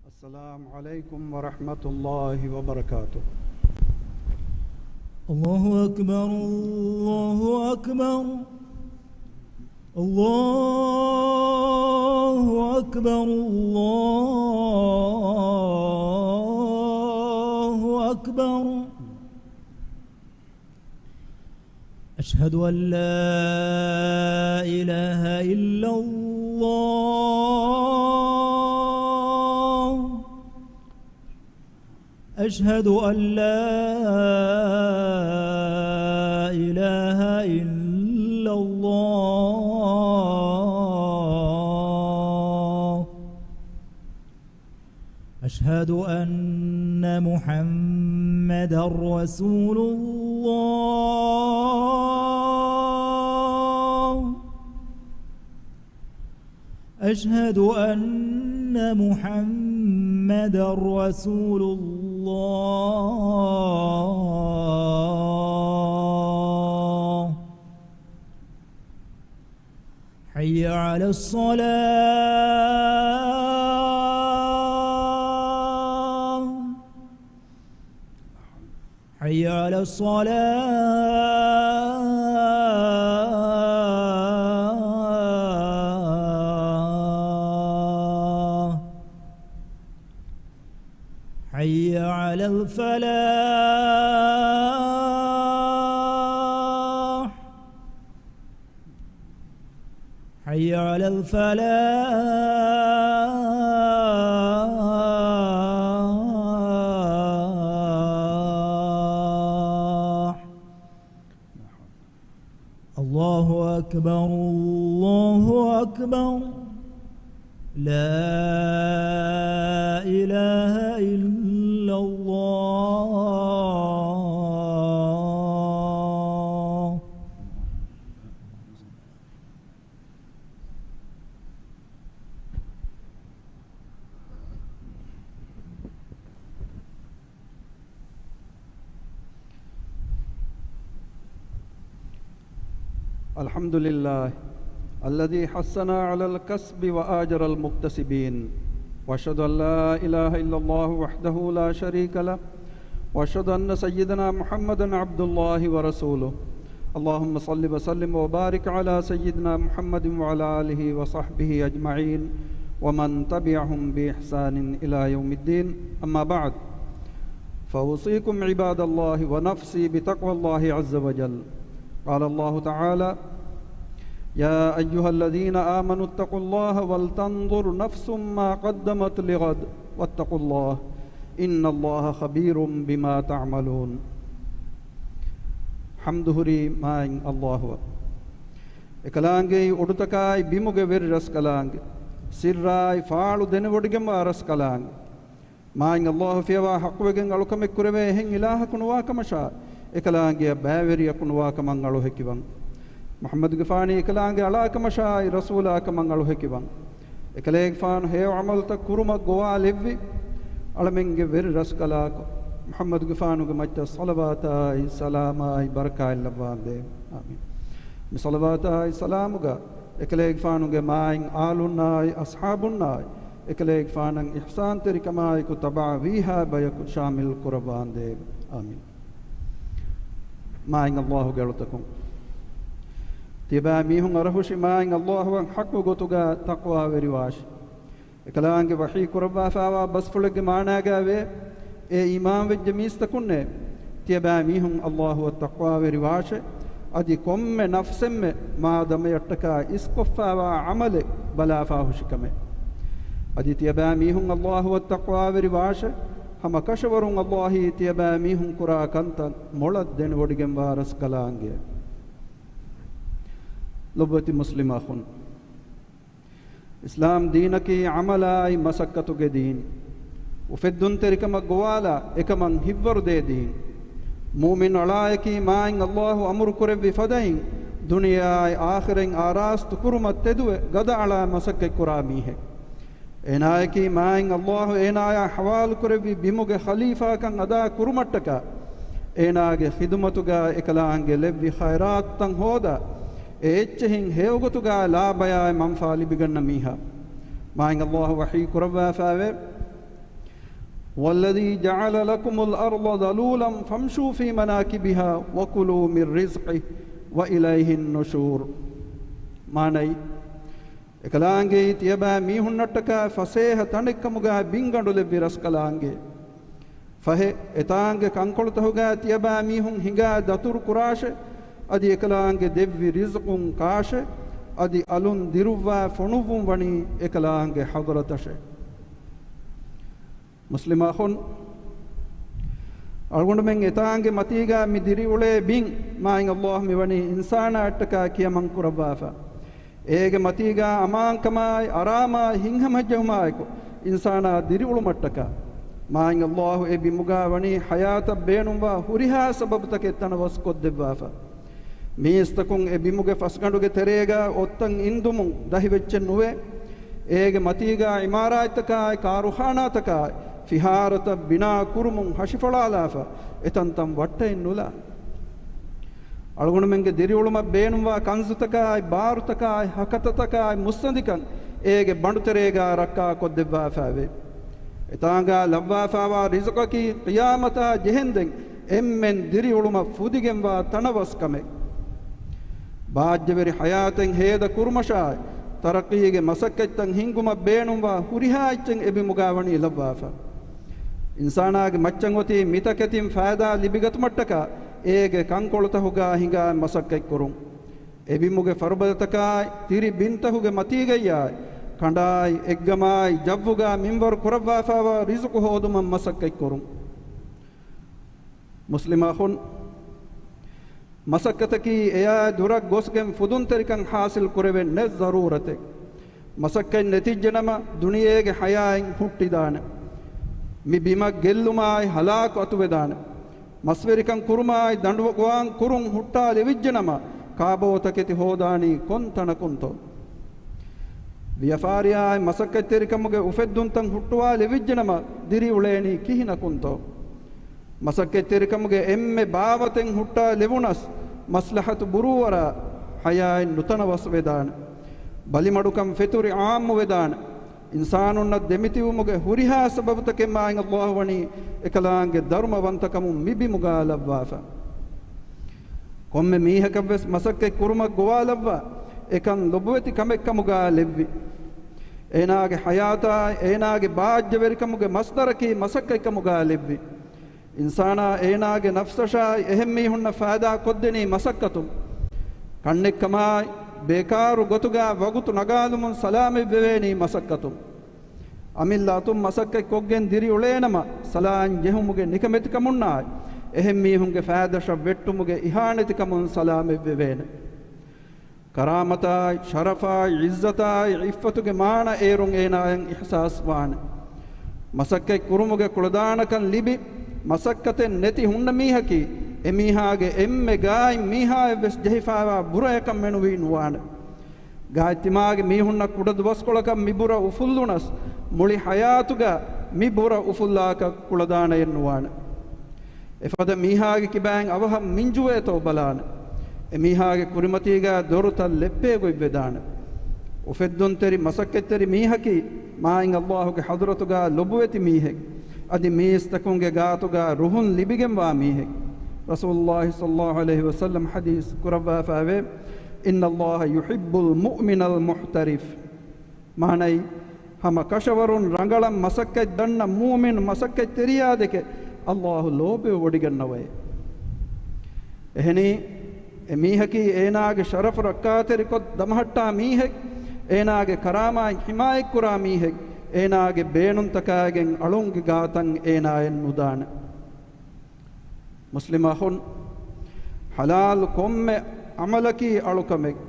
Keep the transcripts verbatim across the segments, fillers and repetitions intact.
السلام عليكم ورحمة الله وبركاته. الله أكبر، الله أكبر، الله أكبر، الله أكبر. أشهد أن لا إله إلا الله. أشهد أن لا إله إلا الله. أشهد أن محمدا رسول الله. أشهد أن محمدا رسول الله. حي على الصلاة. حي على الصلاة. حي على الفلاح. حي على الفلاح. الله أكبر، الله أكبر. لا إله إلا الله. الحمد لله الذي حثنا على الكسب وآجر المكتسبين، وأشهد أن لا إله إلا الله وحده لا شريك له، وأشهد أن سيدنا محمدا عبد الله ورسوله. اللهم صل وسلم وبارك على سيدنا محمد وعلى آله وصحبه أجمعين ومن تبعهم بإحسان إلى يوم الدين. أما بعد، فأوصيكم عباد الله ونفسي بتقوى الله عز وجل. قال الله تعالى: يا أيها الذين آمنوا اتقوا الله ولتنظر نفس ما قدمت لغد واتقوا الله إن الله خبير بما تعملون. ޙަމްދު ހުރީ މާތް ﷲ އަށް. އެކަލާނގެއީ އުޑުތަކާއި ބިމުގެ ވެރި ރަސްކަލާނގެ، ސިއްރާއި ފާޅު ދެނެވޮޑިގެންވާ ރަސްކަލާނގެ. މާތް ﷲ ފިޔަވާ ޙައްޤުވެގެން އަޅުކަމެއް ކުރެވޭ އެހެން އިލާހަކު ނުވާ ކަމަށާ، އެކަލާނގެއަށް ބައިވެރިޔަކު ނުވާ ކަމަށް އަޅު ހެކިވަން. މުޙައްމަދުގެފާނީ އެކަލާނގެ އަޅާ ކަމަށާއި، ރަސޫލާ ކަމަށް އަޅު ހެކިވަން. އެކަލޭގެފާނު ހެޔޮ ޢަމަލުތައް ކުރުމަށް ގޮވާލެއްވި އަޅަމެންގެ ވެރި ރަސްކަލާކޮ، މުޙައްމަދުގެފާނުގެ މައްޗަށް ޞަލަވާތާއި ސަލާމާއި ބަރަކާތް ލައްވާނދޭ. އާމީން. މި ޞަލަވާތާއި ސަލާމުގަ އެކަލޭގެފާނުގެ މާތް އާލުންނާއި އަޞްޙާބުންނާއި، އެކަލޭގެފާނަށް އިޙްސާންތެރިކަމާއެކު ތަބަޢަވީހާ ބަޔަކު ޝާމިލް ކުރައްވާނދޭ. އާމީން. މާތް ﷲ ގެ އަޅުތަކުން، ތިޔަބައިމީހުން އަރަހުށި މާތް ﷲ އަށް ޙައްޤު ގޮތުގަ ތަޤްވާވެރިވާށި. އެކަލާނގެ ވަޙީ ކުރައްވާފާވާ ބަސްފުޅެއްގެ މާނާގައިވޭ، އޭ އީމާންވެއްޖެ މީސްތަކުންނޭ! ތިޔަބައިމީހުން ﷲ އަށް ތަޤްވާވެރިވާށެ! އަދި ކޮންމެ ނަފްސެއްމެ މާ ދަމަޔަށްޓަކާ އިސްކޮށްފާވާ ޢަމަލެއް ބަލާފާހުށިކަމެއް. އަދި ތިޔަބައިމީހުން ﷲ އަށް ތަޤްވާވެރިވާށެ! ހަމަ ކަށަވަރުން ﷲ އީ ތިޔަބައިމީހުން ކުރާ ކަންތައް މޮޅަށް ދެނެވޮޑިގެންވާ ރަސްކަލާނގެ. ލޮބުވެތި މުސްލިމް އަޚުން! އިސްލާމް ދީނަކީ ޢަމަލާއި މަސައްކަތުގެ ދީން. އުފެއްދުންތެރިކަމަށް ގޮވާލާ އެކަމަށް ހިތްވަރުދޭ ދީން. މުއުމިން އަޅާއަކީ މާތް ﷲ އަމުރު ކުރެއްވި ފަދައިން ދުނިޔެއާއި އާޚިރަތް އާރާސްތު ކުރުމަށް ތެދުވެ ގަދައަޅާ މަސައްކަތްކުރާ މީހެއް. އޭނާއަކީ މާތް ﷲ އޭނާޔާ ޙަވާލުކުރެއްވި ބިމުގެ ޚަލީފާކަން އަދާ ކުރުމަށްޓަކާ، އޭނާގެ ޚިދުމަތުގަ އެކަލާނގެ ލެއްވި ޚައިރާތުތައް ހޯދާ، އެ އެއްޗެހިން ހެޔޮގޮތުގަ ލާބަޔާއި މަންފާ ލިބިގަންނަ މީހާ. މާތް ﷲ ވަޙީ ކުރައްވާފައިވޭ، والذي جعل لكم الأرض ذلولا فامشوا في مناكبها وكلوا من رزقه وإليه النشور. މާނައީ، އެކަލާނގެއީ ތިޔަބައިމީހުންނަށްޓަކާ ފަސޭހަ ތަނެއްކަމުގައި ބިންގަނޑުލެއްވި ރަސްކަލާނގެ. ފަހެ، އެތާނގެ ކަންކޮޅުތަހުގައި ތިޔަބައިމީހުން ހިނގާ ދަތުރު ކުރާށެ، އަދި އެކަލާނގެ ދެއްވި ރިޒުޤުން ކާށެ، އަދި އަލުން ދިރުއްވާ ފޮނުއްވުން ވަނީ އެކަލާނގެ ޙަޟްރަތަށެ. މުސްލިމް އަޚުން، އަޅުގަނޑުމެން އެތާނގެ މަތީގަ މި ދިރިއުޅޭ ބިން މާތް ﷲ މިވަނީ އިންސާނާއަށްޓަކާ ކިޔަމަން ކުރައްވާފަ. އޭގެ މަތީގަ އަމާންކަމާއި، އަރާމާއި، ހިތްހަމަޖެހުމާއެކު އިންސާނާ ދިރިއުޅުމަށްޓަކާ މާތް ﷲ އެ ބިމުގަ ވަނީ ޙަޔާތަށް ބޭނުންވާ ހުރިހާ ސަބަބުތަކެއް ތަނަވަސް ކޮށްދެއްވާފަ. މީސްތަކުން އެ ބިމުގެ ފަސްގަނޑުގެ ތެރޭގަ އޮށްތަން އިންދުމުން ދަހިވެއްޗެއް ނުވޭ. އޭގެ މަތީގަ ޢިމާރާތްތަކާއި، ކާރުޚާނާތަކާއި، ފިހާރަތައް ބިނާ ކުރުމުން ހަށިފޮޅާލާފަ، އެތަންތަން ވައްޓައެއް ނުލާ. އަޅުގަނޑުމެންގެ ދިރިއުޅުމަށް ބޭނުންވާ ކަންޒުތަކާއި، ބާރުތަކާއި، ހަކަތަތަކާއި، މުއްސަނދިކަން އޭގެ ބަނޑުތެރޭގަ ރައްކާ ކޮށްދެއްވާފައެވެ. އެތާނގަ ލައްވާފައިވާ ރިޒުޤަކީ ޤިޔާމަތާ ޖެހެންދެން އެންމެން ދިރިއުޅުމަށް ފުދިގެންވާ ތަނަވަސްކަމެއް. ބާއްޖަވެރި ޙަޔާތެއް ހޭދަ ކުރުމަށާއި، ތަރައްޤީގެ މަސައްކަތްތައް ހިންގުމަށް ބޭނުންވާ ހުރިހާ އެއްޗެއް އެބިމުގަ ވަނީ ލައްވާފަ. އިންސާނާގެ މައްޗަށް އޮތީ މިތަކެތިން ފައިދާ ލިބިގަތުމަށްޓަކާ އޭގެ ކަންކޮޅުތަހުގަ ހިނގާ މަސައްކަތްކުރުން. އެބިމުގެ ފަރުބަދަތަކާއި، ތިރި ބިންތަހުގެ މަތީގައްޔާއި، ކަނޑާއި، އެއްގަމާއި، ޖައްވުގަ މިންވަރު ކުރައްވާފައިވާ ރިޒުޤު ހޯދުމަށް މަސައްކަތްކުރުން. މުސްލިމް އަޚުން، މަސައްކަތަކީ އެޔާ ދުރަށް ގޮސްގެން ފުދުންތެރިކަން ޙާޞިލް ކުރެވެން ނެތް ޒަރޫރަތެއް. މަސައްކަތް ނެތިއްޖެނަމަ ދުނިޔޭގެ ޙަޔާތް ހުއްޓިދާނެ. މި ބިމަށް ގެއްލުމާއި ހަލާކު އަތުވެދާނެ. މަސްވެރިކަން ކުރުމާއި ދަނޑުވަން ކުރުން ހުއްޓާލެވިއްޖެނަމަ ކާބޯތަކެތި ހޯދާނީ ކޮން ތަނަކުންތޯ؟ ވިޔަފާރިއާއި މަސައްކަތްތެރިކަމުގެ އުފެއްދުންތައް ހުއްޓުވާލެވިއްޖެނަމަ ދިރިއުޅޭނީ ކިހިނަކުންތޯ؟ މަސައްކަތްތެރިކަމުގެ އެންމެ ބާވަތެއް ހުއްޓާލެވުނަސް، މަސްލަހަތު ބުރޫވަރާ ޙަޔާތް ނުތަނަވަސްވެދާނެ. ބަލިމަޑުކަން ފެތުރި ޢާއްމުވެދާނެ. އިންސާނުންނަށް ދެމިތިބުމުގެ ހުރިހާ ސަބަބުތަކެއް މާތް ﷲ ވަނީ އެކަލާނގެ ދަރުމަވަންތަކަމުން މި ބިމުގަ ލައްވާފަ. ކޮންމެ މީހަކަށްވެސް މަސައްކަތް ކުރުމަށް ގޮވާލައްވާ އެކަން ލޮބުވެތި ކަމެއްކަމުގަ ލެއްވި. އޭނާގެ ޙަޔާތާއި، އޭނާގެ ބާއްޖަވެރިކަމުގެ މަޞްދަރަކީ މަސައްކަތްކަމުގަ ލެއްވި. އިންސާނާ އޭނާގެ ނަފްސަށާއި އެހެން މީހުންނަށް ފައިދާ ކޮށްދެނީ މަސައްކަތުން. ކަންނެއްކަމާއި، ބޭކާރު ގޮތުގަ ވަގުތު ނަގާލުމުން ސަލާމަތްވެވޭނީ މަސައްކަތުން. އަމިއްލަ އަތުން މަސައްކަތް ކޮށްގެން ދިރިއުޅޭނަމަ، ސަލާން ޖެހުމުގެ ނިކަމެތިކަމުންނާއި، އެހެން މީހުންގެ ފައިދަށަށް ވެއްޓުމުގެ އިހާނެތިކަމުން ސަލާމަތްވެވޭނެ. ކަރާމަތާއި، ޝަރަފާއި، ޢިއްޒަތާއި، ޢިއްފަތުގެ މާނަ އޭރުން އޭނާއަށް އިޙްސާސް ވާނެ. މަސައްކަތް ކުރުމުގެ ކުޅަދާނަކަން ލިބި، މަސައްކަތެއް ނެތި ހުންނަ މީހަކީ، އެމީހާގެ އެންމެ ގާތް މީހާއަށްވެސް ޖެހިފައިވާ ބުރަޔަކަށް މެނުވީ ނުވާނެ. ގާތްތިމާގެ މީހުންނަށް ކުޑަ ދުވަސްކޮޅަކަށް މި ބުރަ އުފުއްލުނަސް، މުޅި ޙަޔާތުގަ މި ބުރަ އުފުއްލާކަށް ކުޅަދާނައެއް ނުވާނެ. އެފަދަ މީހާގެ ކިބައިން އަވަހަށް މިންޖުވޭތޯ ބަލާނެ. އެމީހާގެ ކުރިމަތީގަ ދޮރުތައް ލެއްޕޭގޮތްވެދާނެ. އުފެއްދުންތެރި މަސައްކަތްތެރި މީހަކީ މާތް ﷲ ގެ ޙަޟްރަތުގަ ލޮބުވެތި މީހެއް. އަދި މީސްތަކުންގެ ގާތުގަ ރުހުން ލިބިގެންވާ މީހެއް. ރަސޫލުﷲ ޞައްލަﷲ ޢަލައިހި ވަސައްލަމް ޙަދީޘް ކުރައްވާފައެވެ. إن الله يحب المؤمن المحترف. މާނައީ، ހަމަ ކަށަވަރުން ރަނގަޅަށް މަސައްކަތް ދަންނަ މުއުމިނު މަސައްކަތްތެރިޔާ ދެކެ ﷲ ލޯބިވެވޮޑިގަންނަވައޭ. އެހެނީ، އެ މީހަކީ އޭނާގެ ޝަރަފު ރައްކާތެރިކޮށް ދަމަހައްޓާ މީހެއް، އޭނާގެ ކަރާމާތް ޙިމާޔަތްކުރާ މީހެއް، އޭނާގެ ބޭނުންތަކާގެން އަޅުންގެ ގާތަށް އޭނާއެއް ނުދާނެ. މުސްލިމް އަޚުން، ޙަލާލު ކޮންމެ ޢަމަލަކީ އަޅުކަމެއް.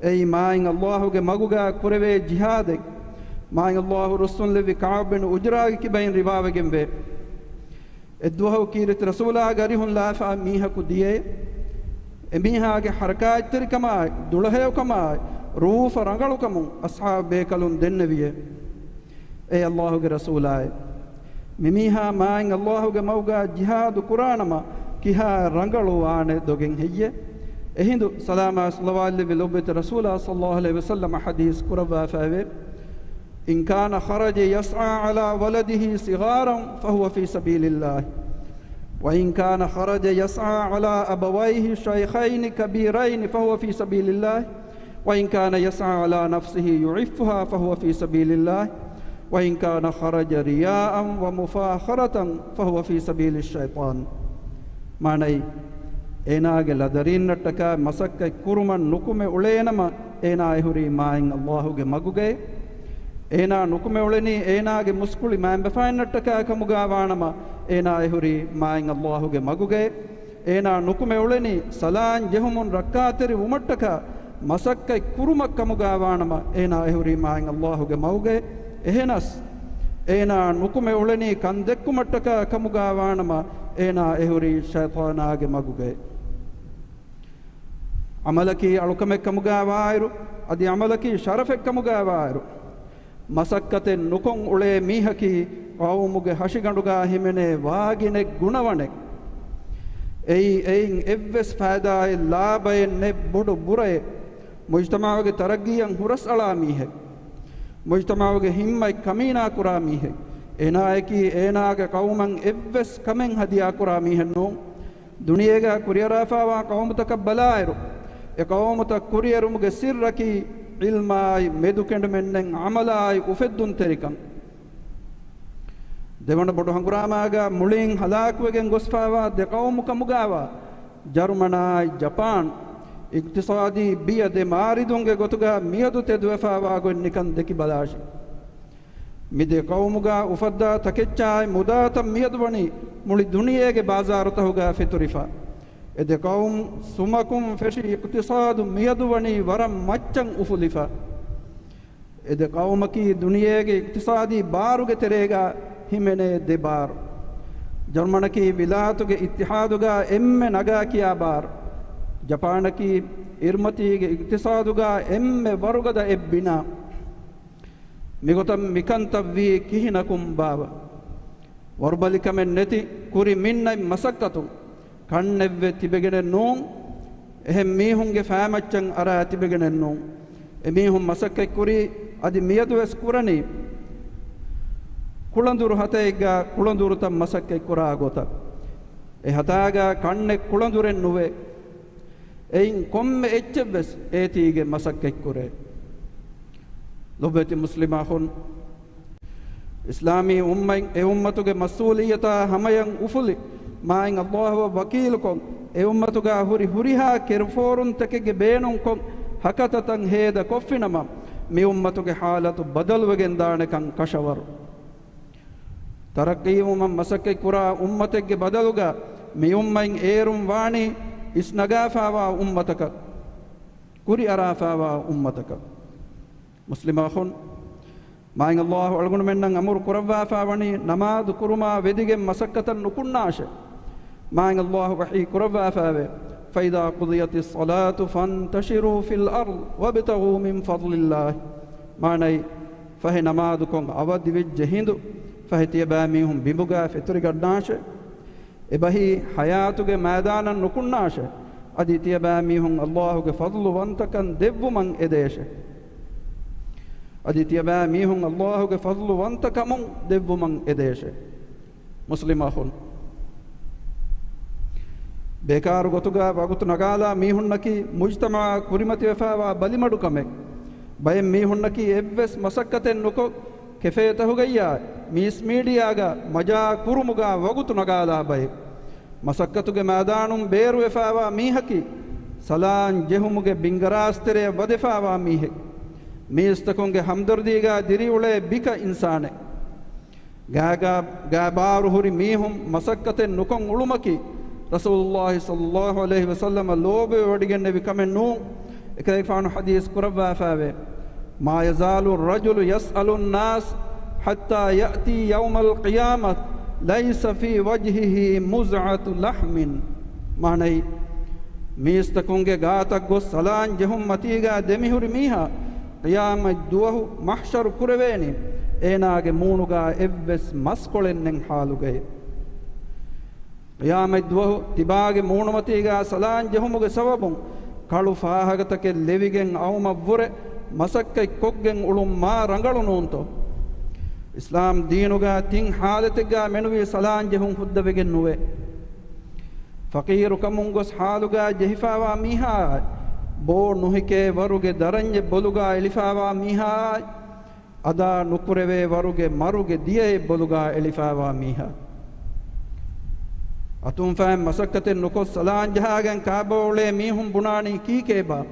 އެއީ މާތް ﷲ ގެ މަގުގަ ކުރެވޭ ޖިހާދެއް. މާތް ﷲ ރުއްސުންލެއްވި ކަޢުބް ބިން ޢުޖްރާގެ ކިބައިން ރިވާވެގެންވޭ. އެއްދުވަހު ކީރިތި ރަސޫލާގެ އަރިހުން ލާފަ މީހަކު ދިޔައޭ. އެމީހާގެ ޙަރަކާތްތެރިކަމާއި، ދުޅަހެޔޮކަމާއި، ރޫފަ ރަނގަޅުކަމުން އަޞްޙާބު ބޭކަލުން ދެންނެވިއޭ. އޭ ﷲ ގެ ރަސޫލާއޭ! މިމީހާ މާތް ﷲ ގެ މަގުގަ ޖިހާދު ކުރާނަމަ ކިހާ ރަނގަޅުވާނެ ދޮގެއް ހެއްޔޭ؟ އެހިނދު ސަލާމާ ޞަލަވާތްލެއްވި ލޮބުވެތި ރަސޫލާ ޞައްލަﷲ ޢަލައިހި ވަސައްލަމަ ޙަދީޘް ކުރައްވާފައެވެ. إن كان خرج يسعى على ولده صغارا فهو في سبيل الله، وإن كان خرج يسعى على أبويه شيخين كبيرين فهو في سبيل الله، وإن كان يسعى على نفسه يعفها فهو في سبيل الله، وإن كان خرج رياء ومفاخرة فهو في سبيل الشيطان. މާނައީ، އޭނާގެ ލަދަރީންނަށްޓަކާ މަސައްކަތް ކުރުމަށް ނުކުމެ އުޅޭނަމަ، އޭނާ އެހުރީ މާތް ﷲ ގެ މަގުގައި. އޭނާ ނުކުމެ އުޅެނީ އޭނާގެ މުސްކުޅި މައިންބަފައިންނަށްޓަކާ ކަމުގާ ވާނަމަ، އޭނާ އެހުރީ މާތް ﷲ ގެ މަގުގައި. އޭނާ ނުކުމެ އުޅެނީ ސަލާން ޖެހުމުން ރައްކާތެރި ވުމަށްޓަކާ މަސައްކަތް ކުރުމަށް ކަމުގާ ވާނަމަ، އޭނާ އެހުރީ މާތް ﷲ ގެ މަގުގައި. އެހެނަސް، އޭނާ ނުކުމެ އުޅެނީ ކަން ދެއްކުމަށްޓަކާ ކަމުގާ ވާނަމަ، އޭނާ އެހުރީ ޝައިޠާނާގެ މަގުގައި. ޢަމަލަކީ އަޅުކަމެއް ކަމުގާ ވާއިރު، އަދި ޢަމަލަކީ ޝަރަފެއް ކަމުގާ ވާއިރު، މަސައްކަތެއް ނުކޮށް އުޅޭ މީހަކީ ޤައުމުގެ ހަށިގަނޑުގާ ހިމެނޭ ވާގިނެއް ގުނަވަނެއް. އެއީ އެއިން އެއްވެސް ފައިދާއެއް ލާބައެއް ނެތް ބޮޑު ބުރައެއް. މުޖްތަމަޢުގެ ތަރައްގީއަށް ހުރަސްއަޅާ މީހެއް. މުޖްތަމަޢުގެ ހިންމަތް ކަމީނާ ކުރާ މީހެއް. އޭނާއަކީ އޭނާގެ ޤައުމަށް އެއްވެސް ކަމެއް ހަދިޔާ ކުރާ މީހެއް ނޫން. ދުނިޔޭގަ ކުރިއަރާފާވާ ޤައުމުތަކަށް ބަލާއިރު، އެ ޤައުމުތައް ކުރިއެރުމުގެ ސިއްރަކީ ޢިލްމާއި މެދުކެނޑުމެއްނެތް ޢަމަލާއި އުފެއްދުންތެރިކަން. ދެވަނަ ބޮޑު ހަނގުރާމާގަ މުޅީން ހަލާކުވެގެން ގޮސްފާވާ ދެ ޤައުމު ކަމުގާވާ ޖަރުމަނާއި ޖަޕާން އިޤްތިޞާދީ ބިޔަ ދެ މާރިދުންގެ ގޮތުގަ މިއަދު ތެދުވެފާވާ ގޮތް ނިކަން ދެކިބަލާށި. މި ދެ ޤައުމުގަ އުފައްދާ ތަކެއްޗާއި މުދާތައް މިއަދު ވަނީ މުޅި ދުނިޔޭގެ ބާޒާރުތަހުގަ ފެތުރިފަ. އެ ދެ ޤައުމު ސުމަކުން ފެށި އިޤްތިޞާދު މިއަދު ވަނީ ވަރަށް މައްޗަށް އުފުލިފަ. އެ ދެ ޤައުމަކީ ދުނިޔޭގެ އިޤްތިޞާދީ ބާރުގެ ތެރޭގަ ހިމެނޭ ދެ ބާރު. ޖަރުމަނަކީ ވިލާތުގެ އިއްތިޙާދުގަ އެންމެ ނަގާ ކިޔާ ބާރު. ޖަޕާނަކީ އިރުމަތީގެ އިޤްތިޞާދުގަ އެންމެ ވަރުގަދަ އެއް ބިނާ. މިގޮތަށް މިކަންތައް ވީ ކިހިނަކުން ބާވަ؟ ވަރުބަލިކަމެއް ނެތި ކުރި މިންނަތް މަސައްކަތުން ކަންނެއްވެ ތިބެގެނެއް ނޫން. އެހެން މީހުންގެ ފައިމައްޗަށް އަރާ ތިބެގެނެއް ނޫން. އެމީހުން މަސައްކަތްކުރީ، އަދި މިއަދުވެސް ކުރަނީ ކުޅަނދުރު ހަތައެއްގަ ކުޅަނދުރުތައް މަސައްކަތްކުރާ ގޮތަށް. އެ ހަތާގަ ކަންނެއް ކުޅަނދުރެއް ނުވޭ. އެއިން ކޮންމެ އެއްޗެއްވެސް އޭތީގެ މަސައްކަތްކުރޭ. ލޮބުވެތި މުސްލިމް އަޚުން، އިސްލާމީ އުއްމަތް އެ އުއްމަތުގެ މަސްއޫލިއްޔަތާ ހަމަޔަށް އުފުލި، މާތް ﷲ އަށް ވަކީލުކޮށް، އެ އުއްމަތުގަ ހުރި ހުރިހާ ކެރުފޯރުންތަކެއްގެ ބޭނުންކޮށް، ހަކަތަތައް ހޭދަ ކޮށްފިނަމަ، މި އުއްމަތުގެ ޙާލަތު ބަދަލުވެގެން ދާނެކަން ކަށަވަރު. ތަރައްޤީވުމަށް މަސައްކަތްކުރާ އުއްމަތެއްގެ ބަދަލުގަ މި އުއްމަތް އޭރުން ވާނީ އިސްނަގާފާވާ އުއްމަތަކަށް، ކުރިއަރާފާވާ އުއްމަތަކަށް. މުސްލިމް އަޚުން، މާތް ﷲ އަޅުގަނޑުމެންނަށް އަމުރު ކުރައްވާފާވަނީ ނަމާދު ކުރުމާ ވެދިގެން މަސައްކަތަށް ނުކުންނާށޭ. މާތް ﷲ ވަޙީ ކުރައްވާފާވޭ، فإذا قضيت الصلاة فانتشروا في الأرض وابتغوا من فضل الله. މާނައީ، ފަހެ ނަމާދުކޮށް އަވަދިވެއްޖެ ހިނދު، ފަހެ ތިޔަބައިމީހުން ބިމުގަ ފެތުރިގަންނާށޭ. އެބަހީ ޙަޔާތުގެ މައިދާނަށް ނުކުންނާށޭ. އަދި ތިޔަބައިމީހުން ﷲ ގެ ފަޟްލުވަންތަކަން ދެއްވުމަށް އެދޭށޭ. އަދި ތިޔަބައިމީހުން ﷲ ގެ ފަޟްލުވަންތަކަމުން ދެއްވުމަށް އެދޭށޭ. މުސްލިމް އަޚުން، ބޭކާރު ގޮތުގަ ވަގުތު ނަގާލާ މީހުންނަކީ މުޖްތަމަޢަށް ކުރިމަތިވެފައިވާ ބަލިމަޑުކަމެއް. ބައެއް މީހުންނަކީ އެއްވެސް މަސައްކަތެއް ނުކޮށް، ކެފޭތަކުގައްޔާ މީސް މީޑިއާގަ މަޖާ ކުރުމުގަ ވަގުތު ނަގާލާ ބައެއް. މަސައްކަތުގެ މައިދާނުން ބޭރުވެފައިވާ މީހަކީ ސަލާން ޖެހުމުގެ ބިންގަރާސްތެރެއަށް ވަދެފައިވާ މީހެއް. މީސްތަކުންގެ ހަމްދަރްދީގަ ދިރިއުޅޭ ބިކަ އިންސާނެއް. ގާގާ، ގާބާރު ހުރި މީހުން މަސައްކަތެއް ނުކޮށް އުޅުމަކީ، ރަސޫލުﷲ ޞައްލަﷲ ޢަލައިހި ވަސައްލަމަ ލޯބިވެވަޑިގެންނެވި ކަމެއް ނޫން. އެކަލޭގެފާނު ޙަދީޘް ކުރައްވާފައިވޭ، ما يزال الرجل يسأل الناس حتى يأتي يوم القيامة ليس في وجهه مزعة لحم. މާނައީ، މީސްތަކުންގެ ގާތަށް ގޮސް ސަލާން ޖެހުން މަތީގަ ދެމިހުރި މީހާ، ޤިޔާމަތް ދުވަހު މަޙްޝަރު ކުރެވޭނީ، އޭނާގެ މޫނުގަ އެއްވެސް މަސްކޮޅެއް ނެތް ޙާލުގައި. ޤިޔާމަތް ދުވަހު ތިބާގެ މޫނުމަތީގަ ސަލާން ޖެހުމުގެ ސަބަބުން ކަޅު ފާހަގަތަކެއް ލެވިގެން އައުމަށްވުރެ، މަސައްކަތް ކޮށްގެން އުޅުން މާ ރަނގަޅު ނޫންތޯ؟ އިސްލާމް ދީނުގަ ތިން ޙާލަތެއްގަ މެނުވީ ސަލާން ޖެހުން ހުއްދަވެގެން ނުވޭ. ފަޤީރު ކަމުން ގޮސް ޙާލުގަ ޖެހިފައިވާ މީހާއާއި، ބޯ ނުހިކޭ ވަރުގެ ދަރަންޏެއް ބޮލުގަ އެޅިފައިވާ މީހާއާއި، އަދާ ނުކުރެވޭ ވަރުގެ މަރުގެ ދިޔައެއް ބޮލުގަ އެޅިފައިވާ މީހާ. އަތުންފައިން މަސައްކަތެއް ނުކޮށް ސަލާން ޖަހާގެން ކާބޯ އުޅޭ މީހުން ބުނާނީ ކީކޭބާ؟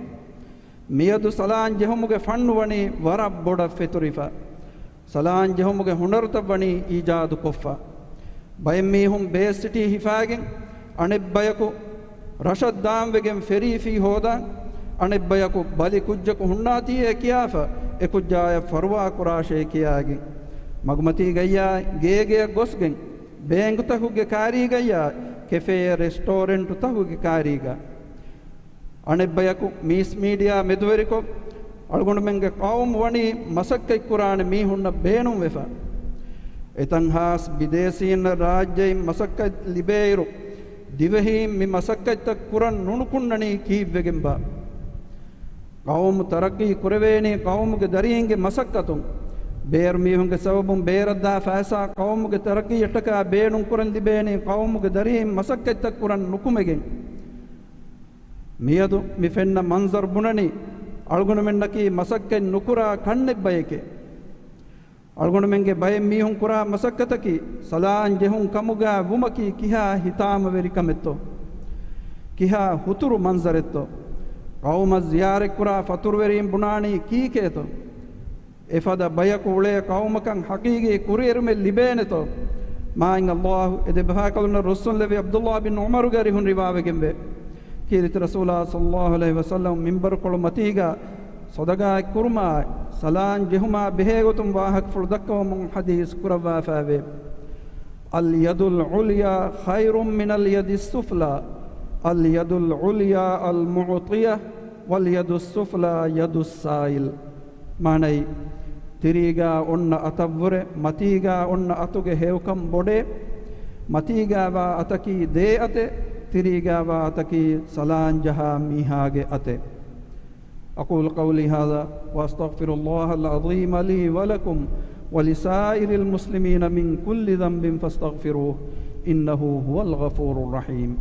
މިއަދު ސަލާން ޖެހުމުގެ ފަންނު ވަނީ ވަރަށް ބޮޑަށް ފެތުރިފަ. ސަލާން ޖެހުމުގެ ހުނަރުތައް ވަނީ އީޖާދު ކޮށްފަ. ބައެއް މީހުން ބޭސް ސިޓީ ހިފާގެން، އަނެއް ބަޔަކު ރަށަށް ދާންވެގެން ފެރީ ފީ ހޯދާ، އަނެއް ބަޔަކު ބަލި ކުއްޖަކު ހުންނާތީއޭ ކިޔާފަ، އެ ކުއްޖާޔަށް ފަރުވާ ކުރާށޭ ކިޔާގެން، މަގުމަތީގައްޔާ ގޭގެއަށް ގޮސްގެން، ބޭންކުތަކުގެ ކާރީގައްޔާ ކެފޭ ރެސްޓޯރެންޓުތަކުގެ ކާރީގަ. އަނެއްބަޔަކު މީސް މީޑިއާ މެދުވެރިކޮށް، އަޅުގަނޑުމެންގެ ޤައުމު ވަނީ މަސައްކަތްކުރާނެ މީހުންނަށް ބޭނުންވެފަ. އެތަންހާސް ބިދޭސީންނަށް ރާއްޖެއިން މަސައްކަތް ލިބޭއިރު، ދިވެހީން މި މަސައްކަތްތައް ކުރަން ނުނުކުންނަނީ ކީއްވެގެންބާ؟ ޤައުމު ތަރައްޤީ ކުރެވޭނީ ޤައުމުގެ ދަރީންގެ މަސައްކަތުން. ބޭރު މީހުންގެ ސަބަބުން ބޭރަށްދާ ފައިސާ ޤައުމުގެ ތަރައްޤީއަށްޓަކާ ބޭނުންކުރަން ލިބޭނީ ޤައުމުގެ ދަރީން މަސައްކަތްތައް ކުރަން ނުކުމެގެން. މިއަދު މި ފެންނަ މަންޒަރު ބުނަނީ، އަޅުގަނޑުމެންނަކީ މަސައްކަތް ނުކުރާ ކަންނެއްބައެކޭ. އަޅުގަނޑުމެންގެ ބައެއް މީހުން ކުރާ މަސައްކަތަކީ، ސަލާން ޖެހުން ކަމުގަ ވުމަކީ ކިހާ ހިތާމަވެރި ކަމެއްތޯ؟ ކިހާ ހުތުރު މަންޒަރެއްތޯ؟ ޤައުމަށް ޒިޔާރަތްކުރާ ފަތުރުވެރީން ބުނާނީ ކީކޭތޯ؟ އެފަދަ ބަޔަކު އުޅޭ ޤައުމަކަށް ޙަޤީޤީ ކުރިއެރުމެއް ލިބޭނެތޯ؟ މާތް ﷲ އެ ދެބަފާކަލުންނަށް ރުއްސުންލެވި ޢަބްދުﷲ ބިން ޢުމަރުގެ އަރިހުން ރިވާވެގެންވޭ. ކީރިތި ރަސޫލާ ޞައްލަﷲު ޢަލައިހި ވަސައްލަމަ މިންބަރުކޮޅު މަތީގަ ޞަދަޤާތް ކުރުމާއި، ސަލާން ޖެހުމާ ބެހޭގޮތުން ވާހަކަފުޅު ދައްކަވަމުން ޙަދީޘް ކުރައްވާފައިވޭ. اليد العليا خير من اليد السفلى، اليد العليا المعطية، واليد السفلى يد السائل. މާނައީ، ތިރީގާ އޮންނަ އަތަށްވުރެ، މަތީގާ އޮންނަ އަތުގެ ހެޔޮކަން ބޮޑޭ، މަތީގާވާ އަތަކީ ދޭ އަތެއް، ތިރީގާވާ އަތަކީ ސަލާން ޖަހާ މީހާގެ އަތެއް. أقول قولي هذا وأستغفر الله العظيم لي ولكم ولسائر المسلمين من كل ذنب فاستغفروه إنه هو الغفور الرحيم.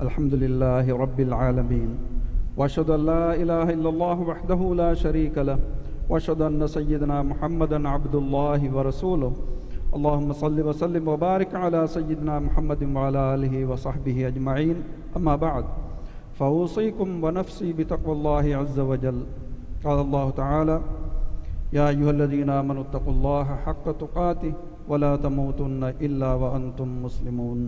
الحمد لله رب العالمين، وأشهد أن لا إله إلا الله وحده لا شريك له، وأشهد أن سيدنا محمدا عبد الله ورسوله. اللهم صل وسلم وبارك على سيدنا محمد وعلى آله وصحبه أجمعين. أما بعد، فأوصيكم ونفسي بتقوى الله عز وجل. قال الله تعالى: يا أيها الذين آمنوا اتقوا الله حق تقاته ولا تموتن إلا وأنتم مسلمون.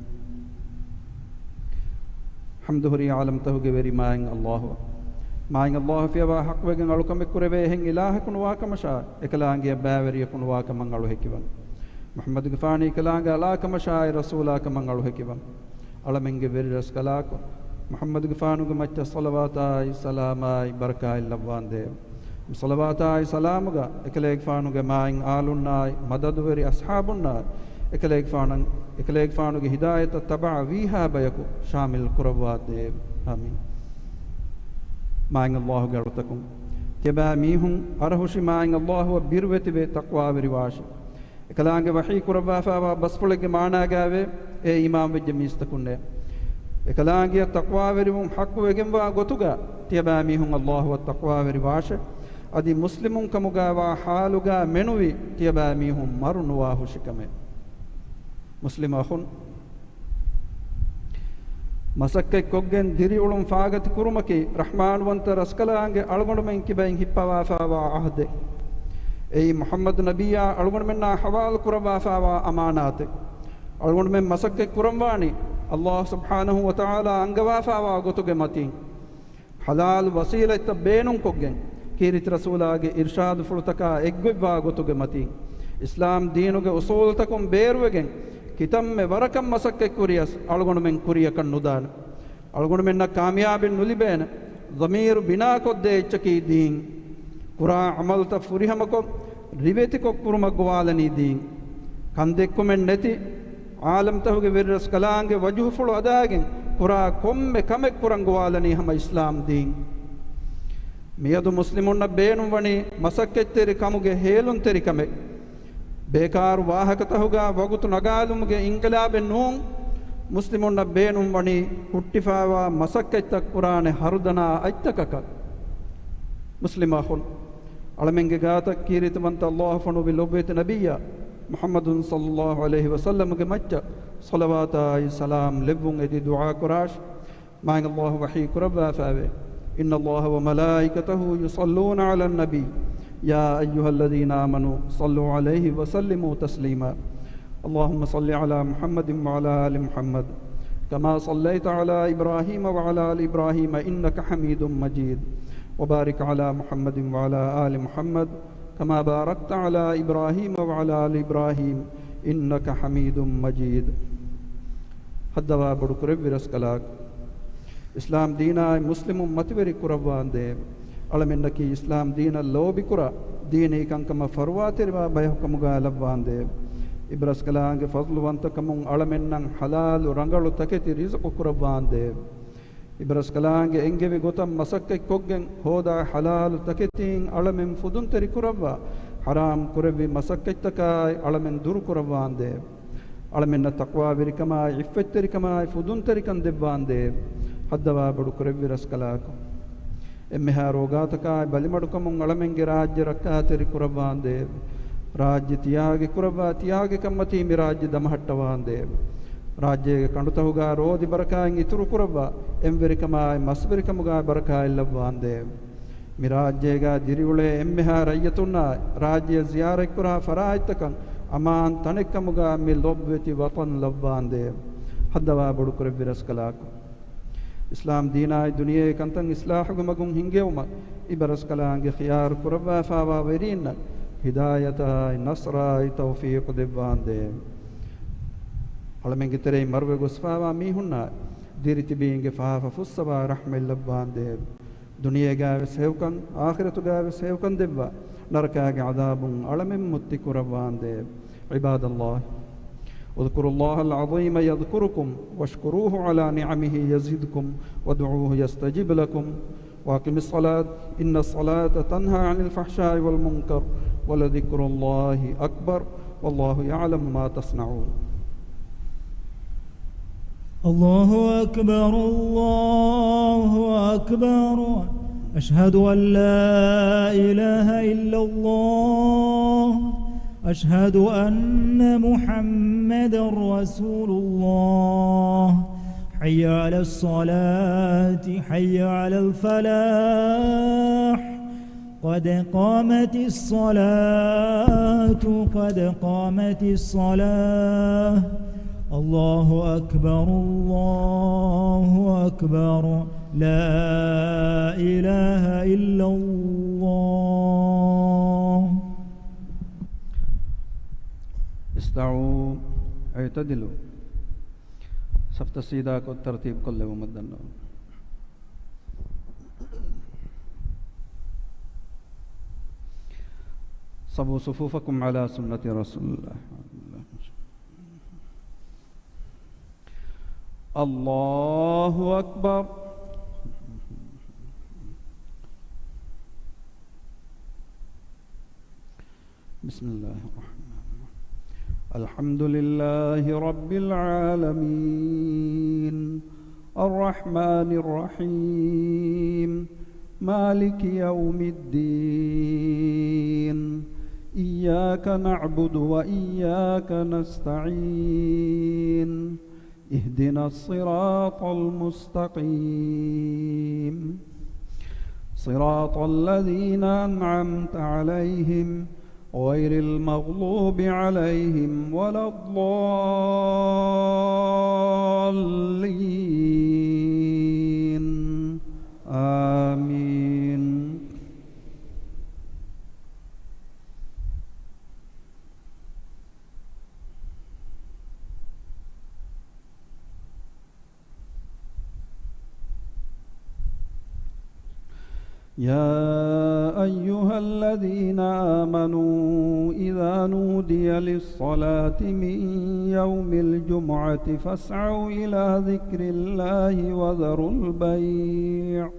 ޙަމްދު ހުރީ ޢާލަމްތަކުގެ ވެރި މާތް ﷲ. މާތް ﷲ ފިޔަވާ ޙައްޤުވެގެން އަޅުކަމެއް ކުރެވޭ އެހެން އިލާހަކު ނުވާ ކަމަށާ، އެކަލާނގެއަށް ބައިވެރިޔަކު ނުވާ ކަމަށް އަޅު ހެކިވަން. މުޙައްމަދުގެފާނު އެކަލާނގެ އަޅާ ކަމަށާއި، ރަސޫލާ ކަމަށް އަޅު ހެކިވަން. އަޅަމެންގެ ވެރި ރަސްކަލާކޮ، މުޙައްމަދުގެފާނުގެ މައްޗަށް ޞަލަވާތާއި ސަލާމާއި ބަރަކާތް ލައްވާނދޭވެ. މި ޞަލަވާތާއި ސަލާމުގަ އެކަލޭގެފާނުގެ މާތް އާލުންނާއި، މަދަދުވެރި އަޞްޙާބުންނާއި، އެކަލޭގެފާނަށް، އެކަލޭގެފާނުގެ ހިދާޔަތަށް ތަބަޢަ ވީހާ ބަޔަކު ޝާމިލް ކުރައްވާދޭވެ. އާމީން. މާތް ﷲ ގެ އަޅުތަކުން، ތިޔަބައިމީހުން އަރަހުށި މާތް ﷲ އަށް ބިރުވެތިވެ ތަޤްވާވެރިވާށި. އެކަލާނގެ ވަޙީ ކުރައްވާފައިވާ ބަސްފުޅެއްގެ މާނާގައިވޭ، އޭ އީމާންވެއްޖެ މީސްތަކުންނޭ! އެކަލާނގެއަށް ތަޤްވާވެރިވުން ޙައްޤުވެގެންވާ ގޮތުގަ ތިޔަބައިމީހުން ﷲ އަށް ތަޤްވާވެރިވާށެ. އަދި މުސްލިމުން ކަމުގައިވާ ޙާލުގަ މެނުވި ތިޔަބައިމީހުން މަރު ނުވާހުށިކަމެއް. މުސްލިމް އަޚުން! މަސައްކަތްކޮށްގެން ދިރިއުޅުން ފާގަތި ކުރުމަކީ ރަޙްމާންވަންތަ ރަސްކަލާނގެ އަޅުގަނޑުމެން ކިބައިން ހިއްޕަވާފައިވާ ޢަހްދެއް. އެއީ މުޙައްމަދު ނަބިއްޔާ އަޅުގަނޑުމެންނާ ޙަވާލު ކުރައްވާފައިވާ އަމާނާތެއް. އަޅުގަނޑުމެން މަސައްކަތް ކުރަންވާނީ ﷲ ސުބްޙާނަހޫ ވަތަޢާލާ އަންގަވާފައިވާ ގޮތުގެ މަތީން. ޙަލާލު ވަސީލަތްތައް ބޭނުންކޮށްގެން، ކީރިތި ރަސޫލާގެ އިރްޝާދުފުޅުތަކާ އެއްގޮތްވާ ގޮތުގެ މަތީން، އިސްލާމް ދީނުގެ އުސޫލުތަކުން ބޭރުވެގެން ކިތަންމެ ވަރަކަށް މަސައްކަތްކުރިޔަސް އަޅުގަނޑުމެން ކުރިޔަކަށް ނުދާނެ. އަޅުގަނޑުމެންނަށް ކާމިޔާބެއް ނުލިބޭނެ. ޟަމީރު ބިނާކޮށްދޭ އެއްޗަކީ ދީން. ކުރާ ޢަމަލުތައް ފުރިހަމަކޮށް، ރިވެތިކޮށް ކުރުމަށް ގޮވާލަނީ ދީން. ކަންދެއްކުމެއް ނެތި، ޢާލަމްތަހުގެ ވެރިރަސްކަލާނގެ ވަޖުހުފުޅު އަދާގެން ކުރާ ކޮންމެ ކަމެއް ކުރަން ގޮވާލަނީ ހަމަ އިސްލާމް ދީން. މިއަދު މުސްލިމުންނަށް ބޭނުންވަނީ މަސައްކަތްތެރިކަމުގެ ހޭލުންތެރިކަމެއް. ބޭކާރު ވާހަކަތަހުގާ ވަގުތު ނަގާލުމުގެ އިންޤިލާބެއް ނޫން، މުސްލިމުންނަށް ބޭނުންވަނީ ހުއްޓިފާވާ މަސައްކަތްތައް ކުރާނެ ހަރުދަނާ އަތްތަކަކަށް. މުސްލިމް އަޚުން، އަޅަމެންގެ ގާތަށް ކީރިތިވަންތަ ﷲ ފޮނުވި ލޮބުވެތި ނަބިއްޔާ މުޙައްމަދު ޞައްލައްލާހު ޢަލައިހި ވަސައްލަމްގެ މައްޗަށް ޞަލަވާތާއި ސަލާމް ލެއްވުން އެދި ދުޢާ ކުރާށި. މާތް ﷲ ވަޙީ ކުރައްވާފައިވޭ، إن الله وملائكته يصلون على النبي يا أيها الذين آمنوا صلوا عليه وسلموا تسليما. اللهم صل على محمد وعلى آل محمد كما صليت على إبراهيم وعلى آل إبراهيم إنك حميد مجيد. وبارك على محمد وعلى آل محمد كما باركت على إبراهيم وعلى آل إبراهيم إنك حميد مجيد. ހައްދަވާ ބޮޑުކުރެއްވި ރަސްކަލާކޮ، އިސްލާމް ދީނާއި މުސްލިމުން މަތިވެރި ކުރައްވާނދޭވެ. އަޅަމެންނަކީ އިސްލާމް ދީނަށް ލޯބިކުރާ، ދީނީ ކަންކަމަށް ފަރުވާތެރިވާ ބަޔަކު ކަމުގާ ލައްވާނދޭވެ. އިބަރަސްކަލާނގެ ފަޟްލުވަންތަކަމުން އަޅަމެންނަށް ޙަލާލު ރަނގަޅު ތަކެތި ރިޒުޤު ކުރައްވާނދޭވެ. އިބަރަސްކަލާނގެ އެންގެވި ގޮތަށް މަސައްކަތްކޮށްގެން ހޯދާ ޙަލާލު ތަކެތީން އަޅަމެން ފުދުންތެރި ކުރައްވާ، ޙަރާމް ކުރެއްވި މަސައްކަތްތަކާއި އަޅަމެން ދުރުކުރައްވާނދޭވެ. އަޅަމެންނަށް ތަޤްވާވެރިކަމާއި ޢިއްފަތްތެރިކަމާއި ފުދުންތެރިކަން ދެއްވާނދޭވެ. ހައްދަވާ ބޮޑުކުރެއްވި ރަސްކަލާކޮ، އެންމެހާ ރޯގާތަކާއި ބަލިމަޑުކަމުން އަޅަމެންގެ ރާއްޖެ ރައްކާތެރި ކުރައްވާނދޭވެ. ރާއްޖެ ތިޔާގެ ކުރައްވާ ތިޔާގެ ކަންމަތީ މި ރާއްޖެ ދަމަހައްޓަވާނދޭވެ. ރާއްޖޭގެ ކަނޑުތަހުގާ ރޯދި ބަރަކާތް އިތުރު ކުރައްވާ، އެންވެރިކަމާއި މަސްވެރިކަމުގާ ބަރަކާތް ލައްވާނދޭވެ. މި ރާއްޖޭގާ ދިރިއުޅޭ އެންމެހާ ރައްޔިތުންނާއި، ރާއްޖެއަށް ޒިޔާރަތްކުރާ ފަރާތްތަކަށް އަމާން ތަނެއްކަމުގާ މި ލޮބުވެތި ވަޠަން ލައްވާނދޭވެ. ހައްދަވާ ބޮޑުކުރެއްވި ރަސްކަލާކޮ، އިސްލާމް ދީނާއި ދުނިޔެއީ ކަންތައް އިސްލާޙުގެ މަގުން ހިންގެވުމަށް އިބަރަސްކަލާނގެ ޚިޔާރު ކުރައްވާފާވާ ވެރީންނަށް ހިދާޔަތާއި ނަޞްރާއި ތައުފީޤު ދެއްވާނދޭވެ. އަޅަމެންގެ ތެރެއިން މަރުވެ ގޮސްފާވާ މީހުންނާއި ދިރިތިބީންގެ ފާފަ ފުއްސަވާ ރަޙްމަތް ލައްވާނދޭވެ. ދުނިޔޭގައިވެސް ހެޔޮކަން، އާޚިރަތުގައިވެސް ހެޔޮކަން ދެއްވާ، ނަރަކާގެ ޢަޛާބުން އަޅަމެން މުއްތި ކުރައްވާނދޭވެ. عباد الله، اذكروا الله العظيم يذكركم واشكروه على نعمه يزدكم وادعوه يستجب لكم وأقم الصلاة إن الصلاة تنهى عن الفحشاء والمنكر ولذكر الله أكبر والله يعلم ما تصنعون. الله أكبر، الله أكبر. أشهد أن لا إله إلا الله. أشهد أن محمدا رسول الله. حي على الصلاة، حي على الفلاح. قد قامت الصلاة، قد قامت الصلاة. الله أكبر، الله أكبر. لا إله إلا الله. استووا، اعتدلوا. ސަފްތައް ސީދާކޮށް ތަރުތީބުކޮށްލެވުމަށް ދަންނަވަން. صوّوا صفوفكم على سنة رسول الله. الله أكبر. بسم الله الرحمن الرحيم. الحمد لله رب العالمين. الرحمن الرحيم. مالك يوم الدين. إياك نعبد وإياك نستعين. اهدنا الصراط المستقيم. صراط الذين أنعمت عليهم غير المغضوب عليهم ولا الضالين. آمين. يا أيها الذين آمنوا إذا نودي للصلاة من يوم الجمعة فاسعوا إلى ذكر الله وذروا البيع،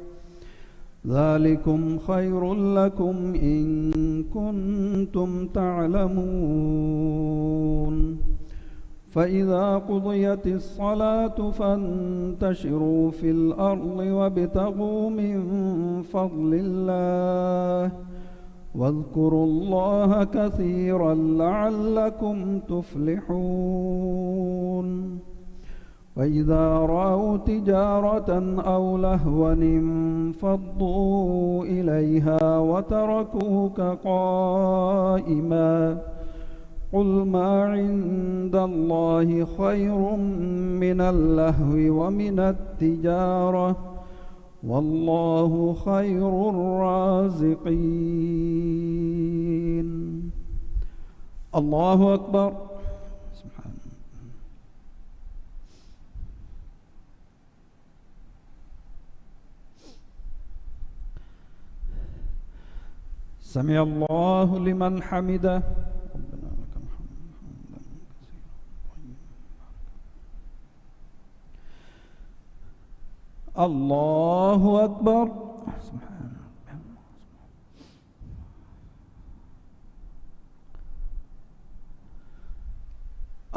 ذلكم خير لكم إن كنتم تعلمون. فإذا قضيت الصلاة فانتشروا في الأرض وابتغوا من فضل الله، واذكروا الله كثيرا لعلكم تفلحون. وإذا رأوا تجارة أو لهوا انفضوا إليها وتركوك قائما. قل ما عند الله خير من اللهو ومن التجارة، والله خير الرازقين. الله أكبر. سبحان الله. سمع الله لمن حمده. ربنا لك الحمد حمدا كثيرا طيبا مباركا. الله أكبر. سبحان الله.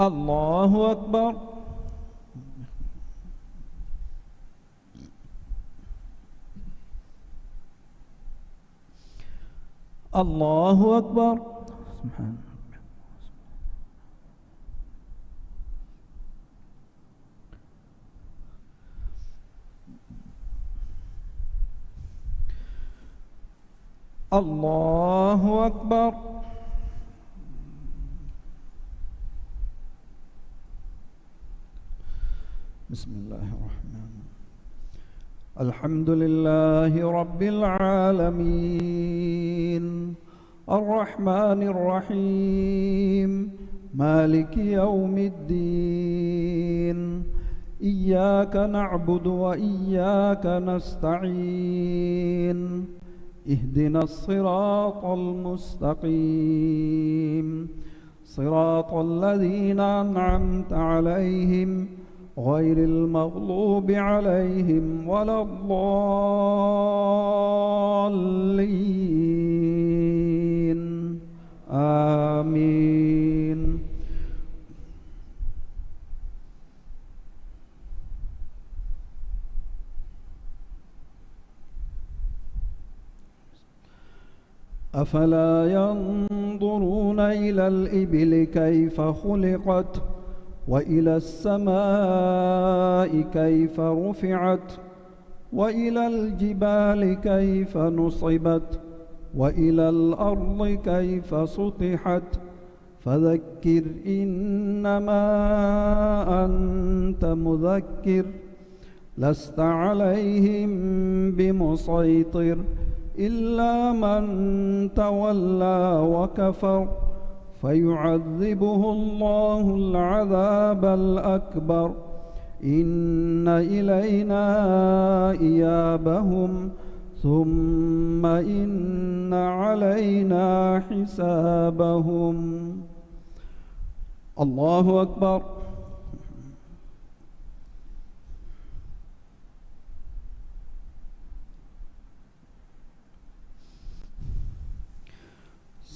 الله أكبر. الله أكبر. سبحان الله. الله أكبر. بسم الله الرحمن الرحيم. الحمد لله رب العالمين. الرحمن الرحيم. مالك يوم الدين. إياك نعبد وإياك نستعين. اهدنا الصراط المستقيم. صراط الذين أنعمت عليهم غير المغضوب عليهم ولا الضالين. آمين. أفلا ينظرون إلى الإبل كيف خلقت وإلى السماء كيف رفعت وإلى الجبال كيف نصبت وإلى الأرض كيف سطحت فذكر إنما أنت مذكر لست عليهم بمسيطر إلا من تولى وكفر فيعذبه الله العذاب الأكبر إن إلينا إيابهم ثم إن علينا حسابهم. الله أكبر.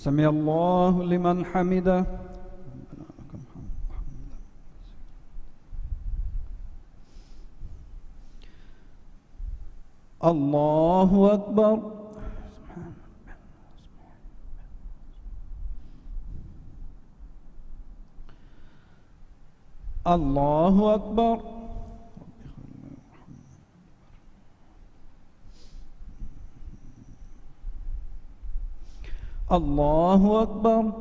سمع الله لمن حمده. الله أكبر. الله أكبر. الله أكبر.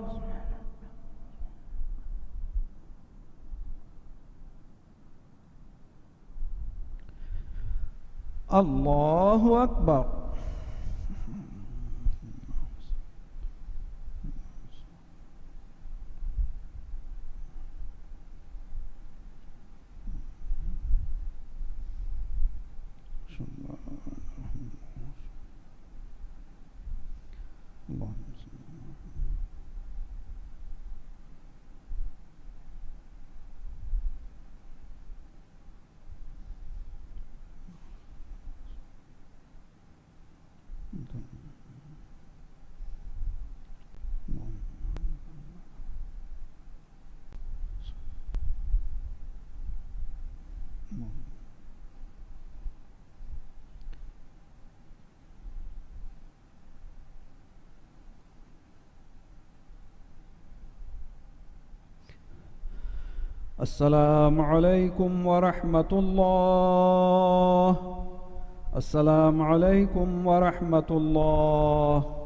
الله أكبر. السلام عليكم ورحمة الله. السلام عليكم ورحمة الله.